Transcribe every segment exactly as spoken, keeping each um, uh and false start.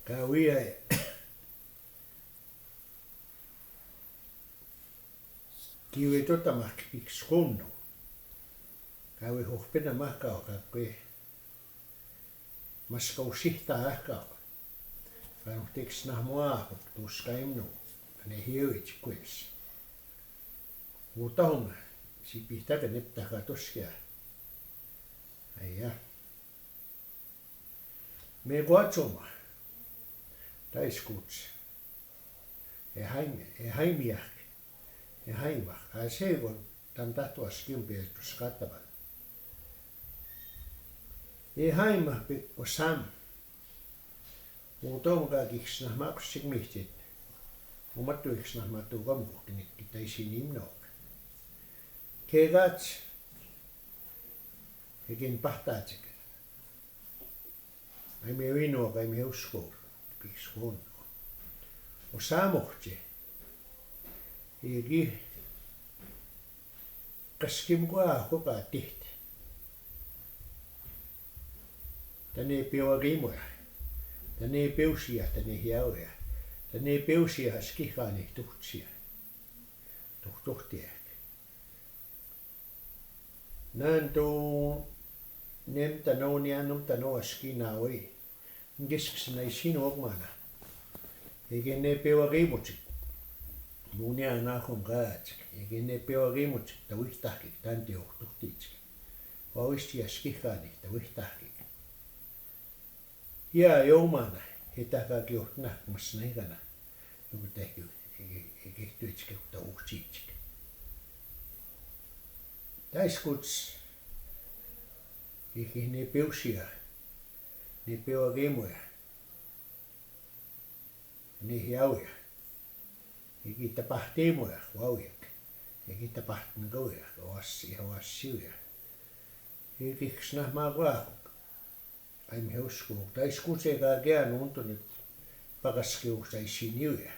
Kawi ai. Kiwe to tama kipik skono. Kawi hohpena maka o kakwe. Maska usihta aka. Kanu teks na mwa hok tus kaimno. Ane hiyo ichikwes. Utahuma. Sipihta ka nepta ka toskia. Aya. Me kwa choma. Dai skuts. E haim, e haim yak. E haim yak. Ase go tantato askim pe tuskataban. E haim yak pe osam. Utom ka kiksna mak sikmihtit. Umatu iksna matu gam go kinik kitai sinim nok. Kegats. Ekin pahtatik. Ai me wino, ai me usko, pikskon. O samokche. Egi kaskim kwa ko ka tihte. Tane pewa gimo ya. Tane peusia, tane hiawe ya. Tane peusia haski khani tuhtia. Tuhtuhtia. Nanto nem tano ni anum tano aski nawi. Ngisk sinai sino mana. Ege ne pewa ge muchik. Muni ana khongachik. Ege ne pewa ge muchik. Tawik tahkik tante ok tuhtichik. Wawisti aski khani tawik tahkik. Ya, yo mana, hetaka kyo nak masnai kana. Yukuta kyo, eke, eke tuichike kuta uchichike. Dai skuts, eke ne peusia, ne pewa gemo ya, ne hiau ya, eke tapahtemo ya, wau ya, eke tapahtngo ya, wasi, wasi ya. Eke ksna magwa, Ai mhe usku, dai skuts e ka kea nuntu ni pakaski uksai siniu ya.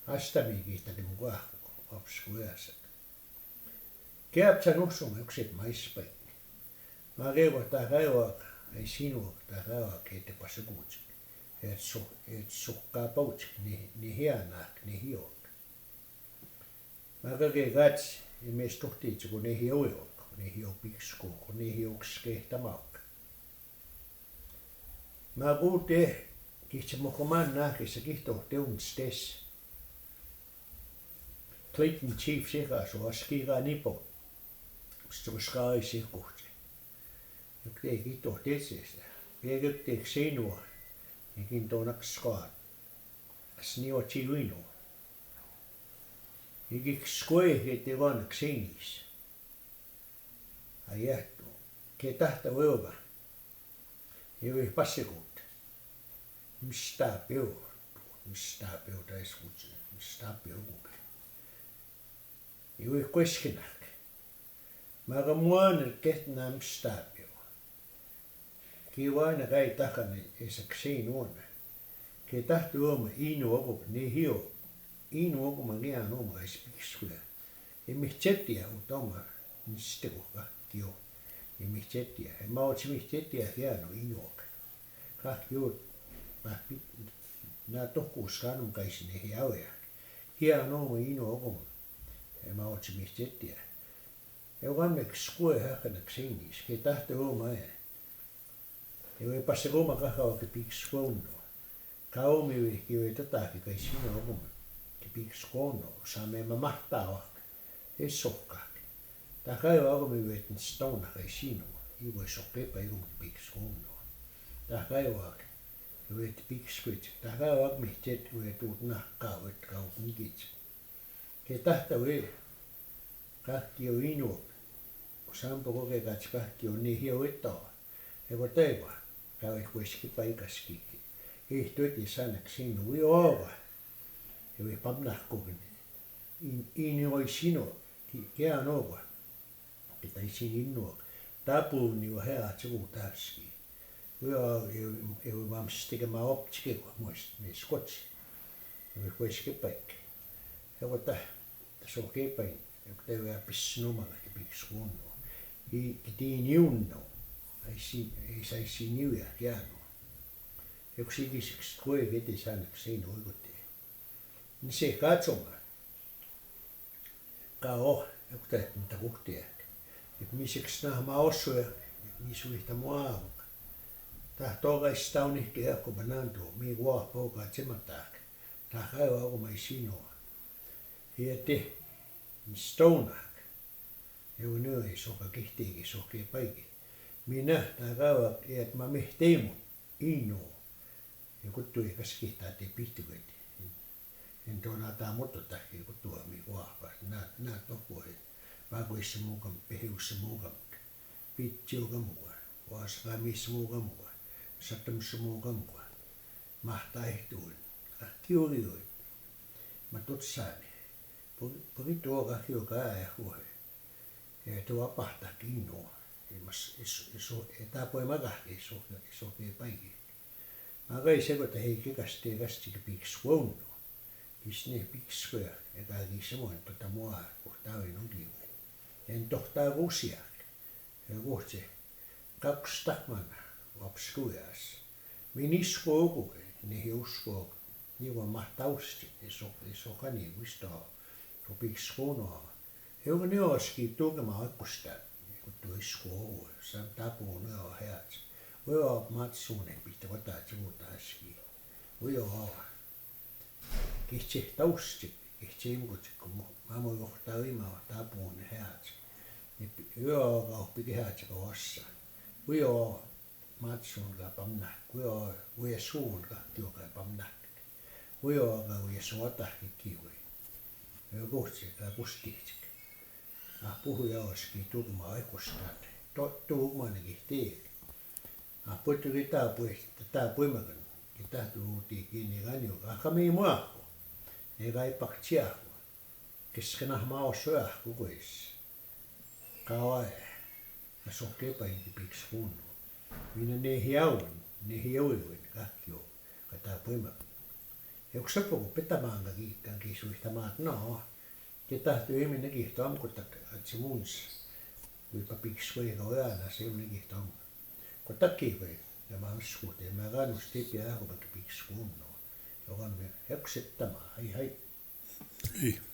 Asta mi ki takim kwa, wapsku ya sak. Kea psa nusum uksip mais pai. Mage wa takai wa, ai sinu wa takai wa ke te pasukuchik. Et su, et su kapauchik ni, ni hia nak, ni hiok. Maka ke gats, imes tohti chiko ne hiok, ne hiok piksko, ne hiok ske tamaok. Magute, kichimokoman na kisakihto te un stes. Clayton Chief se ka so aski ka nipo. Sto ska isi kuhte. Yukte kito te se. Yukte kseinua. Ikin tonak squad. Asniwa chiwino. Yukik skwe hete wan kseinis. Ayahto, ketahta wewa. Ewe pasekut. Mstapeo. Mstapeo ta eskuche. Mstapeo kuke. Ewe kweskenak. Maga mwana ketna mstapeo. Kiwa na kai takane esa kseinona. Ketahta wewa ino wako ne hiyo. Ino wako mangi ano ma speak square. Imihchetia utoma nisteko ka kio. Imihchetia. Ema ochi mihchetia hiano inyoka. Ka kio papi na toko skano kaisine hiawe ya. Hiano mo ino okom. Ema ochi mihchetia. Ewa mek skue haka na ksini. Ske tahte o mae. Ewe pasegoma kaka wa kipik skono. Kao miwe kiwe tata ki kaisino agum kipik skono. Same mamahta wa. E sokak. Takai wa agum iwe tin stone kaisino. Iwe soke pa igum kipik skono. Takai wa iwe tipik skwit. Takai wa mi tet iwe tutna kawet kawet ngit. Ketahta we. Kakio inok. Sampo ko ke kachika kio ne hio eto. Eko taiwa, kawe kwe skipa ika skiki. Ihtwe ti sana ksinu wi owa. Ewe pamna kukini. In, ini oi sino, ki, ke anowa. Kita isini inua. Tapu ni wa he achu utaski. Wi owa, ewe, ewe mam stike ma op chike wa, mo s, me skochi. Ewe kwe skipa ik. Eko ta, ta soke pa in. Eko ta ewe apisino ma la kipik skuno. I, kiti ini uno. Ai si, ai sai siniu ya kiano. Ekusiki sikskwe kete sana kuseno ikote. Nse kachonga. Kao, ekuta ntakukte. Ipmi siksna ma oswe, mi sui tamwa. Ta toga istauni ke ako banando, mi wa poga chematak. Ta kaiwa ako maisino. Hiete, stonak. Ewe neo isoka kihte ke soke paike. Mina, ta kawa, iat mami temo. Ino. Ikutu ikaski ta te pitu kete. Ento na ta moto ta ikutu ami wa pa. Na, na toko e. Pago isimukam, pehe usimukam. Pitio kamwa. Wasakami isimukam wa. Satam simukam wa. Mahta ihtun. Ka kiuri oi. Matut sane. Pagi, pagi to ka kio ka e hu e. E to apa ta kino. E mas, iso, iso, e ta po e maga, iso, iso ke pai. Maga ise ko ta hei ke kaste, kaste ke pik squondo. Kisne pik square, e ka ki se mo ento ta mo a, ko ta we no ki we. Ento ta go sia. E go che. Kakustak mana, wapsku yas. Minisko ko ke, ne heusko. Ni wa mahta usti, iso, iso kani wisto. Ko pik squono. Ewe ne o ski tu ke ma kustat. Kutu isko, sam tapu ne o heat. We o mat sune pita wata chimu ta ski. We o kichi tausti, kichi mko chikumo. Mamo yo tawi ma tapu ne heat. Ni pi-, we o ga piki heat ko wasa. We o Matsun ka pamnak, kuyo, kuya sun ka, kyo ka pamnak. Kuyo ka kuya suwata ki kiwe. Kuyo kusi ka kusti chik. Apu kuyo ski tu kuma ai kustat. To, tu kuma ni kihti. Apu tu kita pui, ta pui makan. Kita tu ti kini kani ka kami mua ko. Ni kai pakchia ko. Kiskena ma oswa kukwes. Kawai. Asoke pa inti pik squondo. Mina ne hiawen, ne hiawen kakyo. Kata pui ma. Eksepo ko peta manga ki, kan ki sui tamat no. Kita tu emi ne ki tom ko tak achimuns. Wi pa pik squondo ka wa na se ne ki tom. Ko tak ki we. Ya ma skute ma ga no step ya ko pa ki pik squondo. Yo kan me. Ekset tama. Hai hai. Ei.